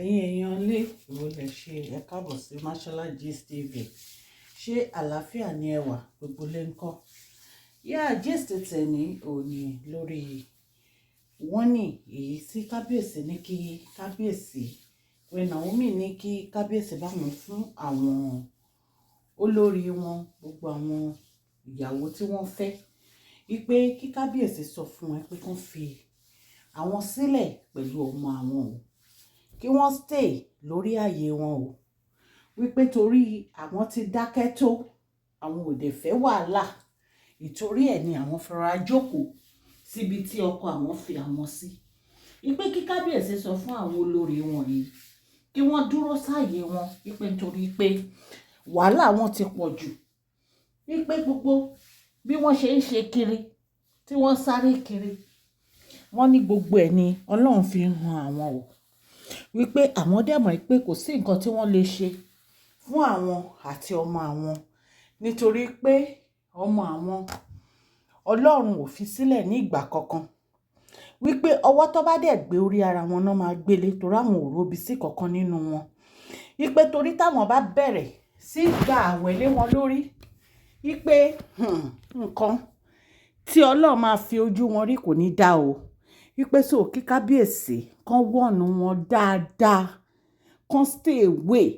Ẹ̀yin èèyàn ilé, ìwọ lẹ ṣe. Ẹ káàbọ̀ sí Mashola Gist TV. Ṣé àlàáfíà ni ẹ wà? Gbogbo lè ń kọ́. Yá, gist tẹ̀ní òní lórí wọ́n ní èyí tí kábíyèsí ní kí kábíyèsí Queen Naomi ní kí kábíyèsí bá wọn fún àwọn olórí wọn, gbogbo àwọn ìyàwó tí wọ́n fẹ́, wípé kí kábíyèsí sọ fún wọn pé kí wọ́n fi àwọn sílẹ̀ pẹ̀lú ọmọ àwọn o, kí wọ́n stay lórí ààyè wọn o, wípé torí àwọn ti dákẹ́ tó, àwọn ò dẹ̀ fẹ́ wàhálà. Ìtorí ẹ̀ ni àwọn fara jókòó síbi tí ọkọ àwọn fi àwọn sí, wípé kí kábíyèsí sọ fún àwọn olórí wọn yìí kí wọ́n dúró sáàyè wọn, wípé nítorí pé wàhálà wọn ti pọ̀ jù, wípé gbogbo bí wọ́n ṣe ń ṣe kiri tí wọ́n sáré kiri, wọ́n ní gbogbo ẹ̀ ni Ọlọ́run fi ń han àwọn o, wípé àwọn dẹ̀ mọ̀ pé kò sí nǹkan tí wọ́n lè ṣe fún àwọn àti ọmọ àwọn, nítorí pé ọmọ àwọn, Ọlọ́run ò fi sílẹ̀ ní ìgbà kankan, wípé ọwọ́ tó bá dẹ̀ gbé orí ara wọn náà máa gbélé, torí àwọn ò róbi sí kankan nínú wọn, wípé torí táwọn bá bẹ̀rẹ̀ sí gba àwẹ̀ lé wọn lórí, wípé nǹkan tí Ọlọ́run máa fi ojú wọn rí kò ní dá o, wípé so kí kábíyèsí kan warn wọn dáadáa, kan stay away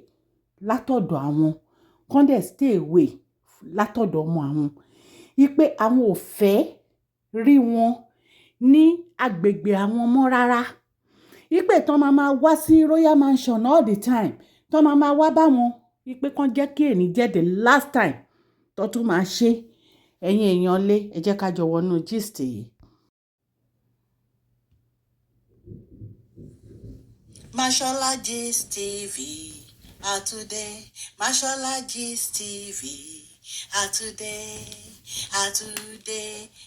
látọ̀dọ̀ àwọn, kan dẹ̀ stay away látọ̀dọ̀ ọmọ àwọn, wípé àwọn ò fẹ́ rí wọn ní agbègbè àwọn mọ́ rárá, wípé tán máa máa wá sí Royal Mansion all the time, tán máa máa wá bá wọn, wípé kán jẹ́ kí èní jẹ́ the last time tó tún máa ṣe. Ẹ̀yin èèyàn lé, ẹ jẹ́ ká jọ wọnú gist yìí. Mashola Gist TV àtúndé, Mashola Gist TV àtúndé, àtúndé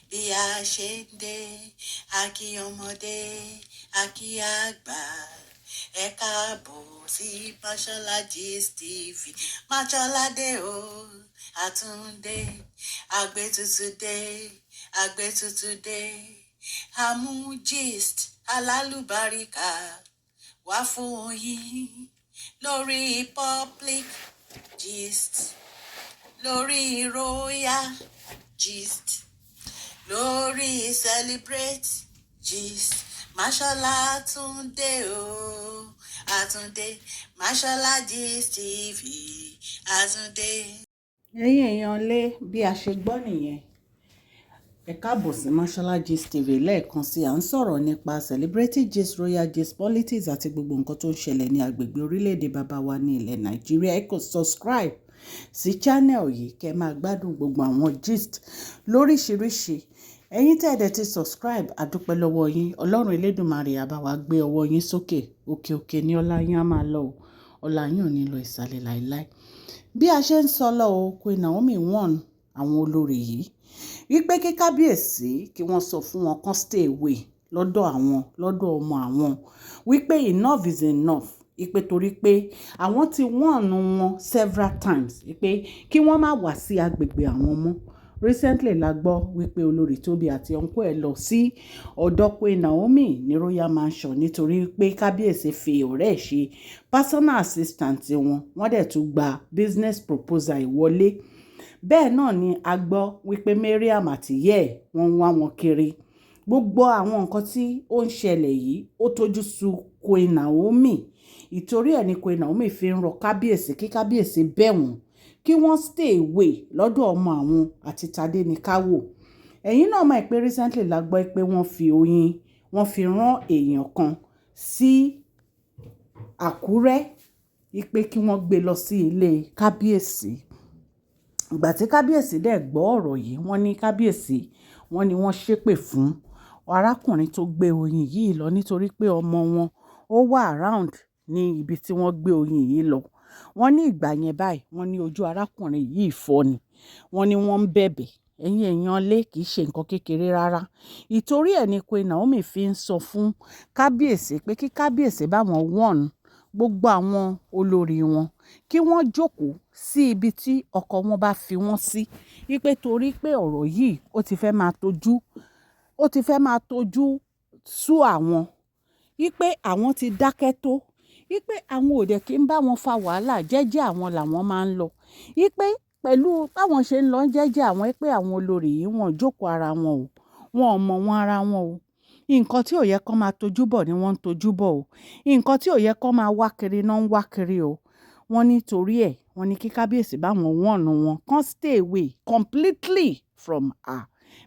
bí a ṣe ń dé, àkí ọmọdé, àkí àgbà, ẹ káàbọ̀ sí Mashola Gist TV. Mashola dé o, àtúndé, àgbétutù dé, àgbétutù dé, àmú gist alálùbáríkà wá fún yín lórí public gist, lórí royal gist, lórí celebrate gist. Mashola Túndé o, àtúndé, Mashola Gist TV àtúndé. Ẹ̀yin èèyàn lé, bí a ṣe gbọ́ nìyẹn. Ẹ káàbọ̀ sí Mashola Gist TV lẹ́ẹ̀kan sí. À ń sọ̀rọ̀ nípa celebrity gist, royal gist, politics àti gbogbo nǹkan tó ń ṣẹlẹ̀ ní agbègbè orílẹ̀-èdè bàbá wa ní ilẹ̀ Nàìjíríà. Ẹ kò subscribe sí channel yìí kẹ́ máa gbádùn gbogbo àwọn gist lóríṣiríṣi. Ẹ̀yin tẹ́ ẹ dẹ̀ ti subscribe, a dúpẹ́ lọ́wọ́ yín. Ọlọ́run Elédùmarè á bá wa gbé ọwọ́ yín sókè. Òkè òkè ní ọlá yín á máa lọ o. Ọlá yín ò ní lọ ìsàlẹ̀ láéláé. Bí a ṣe ń sọ lọ o, Queen Naomi warn àwọn olórí yìí wípé kí kábíyèsí kí wọ́n sọ fún wọn kán stay away lọ́dọ̀ àwọn, lọ́dọ̀ ọmọ àwọn, wípé enough is enough, wípé torí pé àwọn ti warn wọn several times wípé kí wọ́n má wá sí agbègbè àwọn mọ́. Recently la gbọ́ wípé olórí Tóbi àti uncle ẹ̀ lọ sí ọ̀dọ̀ Queen Naomi ní Royal Mansion, nítorí pé kábíyèsí fi ọ̀rẹ́ ẹ̀ ṣe personal assistant wọn. Wọ́n dẹ̀ tún gba business proposal ìwọlé. Bẹ́ẹ̀ náà ni a gbọ́ wípé Mariam àti ìyá ẹ̀, wọ́n ń wá wọn kiri. Gbogbo àwọn nǹkan tí ó ń ṣẹlẹ̀ yìí, ó tójú sú Queen Naomi. Ìtorí ẹ̀ ni Queen Naomi fi ń rọ kábíyèsí kí kábíyèsí bẹ̀ wọ́n kí wọ́n stay away lọ́dọ̀ ọmọ àwọn àti Tadéníkàwò. Ẹ̀yin náà mọ̀ pé recently la gbọ́ pé wọ́n fi oyin, wọ́n fi rán èèyàn kan sí Àkúrẹ́ wípé kí wọ́n gbé lọ sí ilé kábíyèsí. Ìgbà tí kábíyèsí dẹ̀ gbọ́ ọ̀rọ̀ yìí, wọ́n ní kábíyèsí, wọ́n ní wọ́n ṣépè fún arákùnrin tó gbé oyin yìí lọ, nítorí pé ọmọ wọn ó wà around ní ibi tí wọ́n gbé oyin yìí lọ. Wọ́n ní ìgbà yẹn báyìí, wọ́n ní ojú arákùnrin yìí fọ́ ni. Wọ́n ní wọ́n ń bẹ̀bẹ̀. Ẹ̀yin èèyàn lé, kì í ṣe nǹkan kékeré rárá. Ìtorí ẹ̀ ni Queen Naomi fi ń sọ fún kábíyèsí pé kí kábíyèsí bá wọn warn gbogbo àwọn olórí wọn kí wọ́n jókòó sí ibi tí ọkọ wọn bá fi wọ́n sí, wípé torí pé ọ̀rọ̀ yìí ó ti fẹ́ máa tojú sú àwọn, wípé àwọn ti dákẹ́ tó, Wípé àwọn ò dẹ̀ kí ń bá wọn fa wàhálà, jẹ́jẹ́ àwọn làwọn máa ń lọ. Wípé pẹ̀lú báwọn ṣe ń lọ jẹ́jẹ́ àwọn, pé àwọn olórí yìí, wọ́n jókòó ara wọn o, wọn ò mọ̀ wọn ara wọn o. Nǹkan tí ò yẹ kó máa tojú bọ̀ ni wọ́n ń tojú bọ̀ o. Nǹkan tí ò yẹ kó máa wá kiri náà ń wá kiri o. Wọ́n ní torí ẹ̀, wọ́n ní kí kábíyèsí bá wọn warn wọn, kàn stay away completely from her.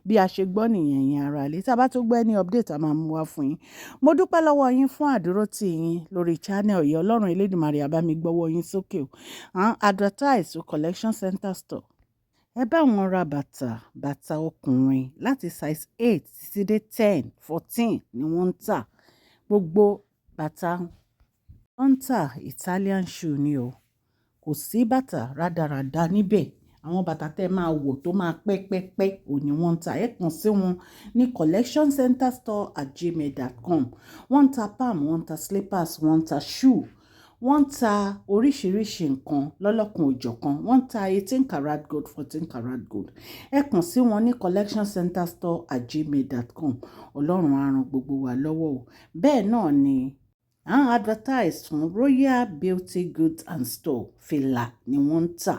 Bí a ṣe gbọ́ nìyẹn, ẹ̀yin ará ilé. Tí a bá tó gbọ́ any update, a máa mú wá fún yín. Mo dúpẹ́ lọ́wọ́ yín fún àdúrótì yín lórí channel yìí. Ọlọ́run Elédùmarè á bá mi gbọ́wọ́ yín sókè o. À ń advertise to Collection Center Store. Ẹ bá wọn ra bàtà, bàtà ọkùnrin láti size 8 títí dé 10, 14 ni wọ́n ń tà. Gbogbo bàtà wọ́n ń tà, Italian shoe ni o. Kò sí bàtà rádaràda níbẹ̀. Àwọn bàtà tẹ́ máa wọ̀ tó máa pẹ́ pẹ́ pẹ́ òní ni wọ́n ń tà. Ẹ kàn sí wọn ní collectioncenterstore@gmail.com. Wọ́n ń ta palm, wọ́n ń ta slippers, wọ́n ń ta shoe, wọ́n ń ta oríṣiríṣi nǹkan lọ́lọ́kan òjọ̀kan. Wọ́n ń ta 18 karat gold, 14 karat gold. Ẹ kàn sí wọn ní collectioncenterstore@gmail.com. Ọlọ́run á ran gbogbo wa lọ́wọ́ o. Bẹ́ẹ̀ náà ni à ń advertise fún Royal Beauty Goods and Store. Fìlà ni wọ́n ń tà.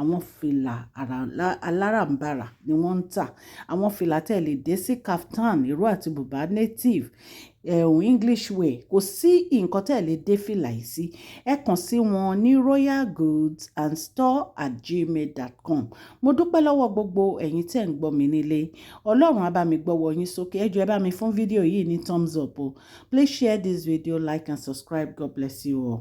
Àwọn fìlà aláràǹbarà ni wọ́n ń tà. Àwọn fìlà tẹ́ lè dé sí kaftan, ìró àti bùbá, native, ẹ̀hún, English wear. Kò sí nǹkan tẹ́ lè dé fìlà yìí sí. Ẹ kàn sí wọn ní royalgoodsandstore@gmail.com. Mo dúpẹ́ lọ́wọ́ gbogbo ẹ̀yin tẹ́ ń gbọ́ mi nílé. Ọlọ́run á bá mi gbọ́wọ́ yín sókè. Ẹ jọ̀ọ́, ẹ bá mi fún fídíò yìí ní thumbs up o. Please share this video, like and subscribe. God bless you all.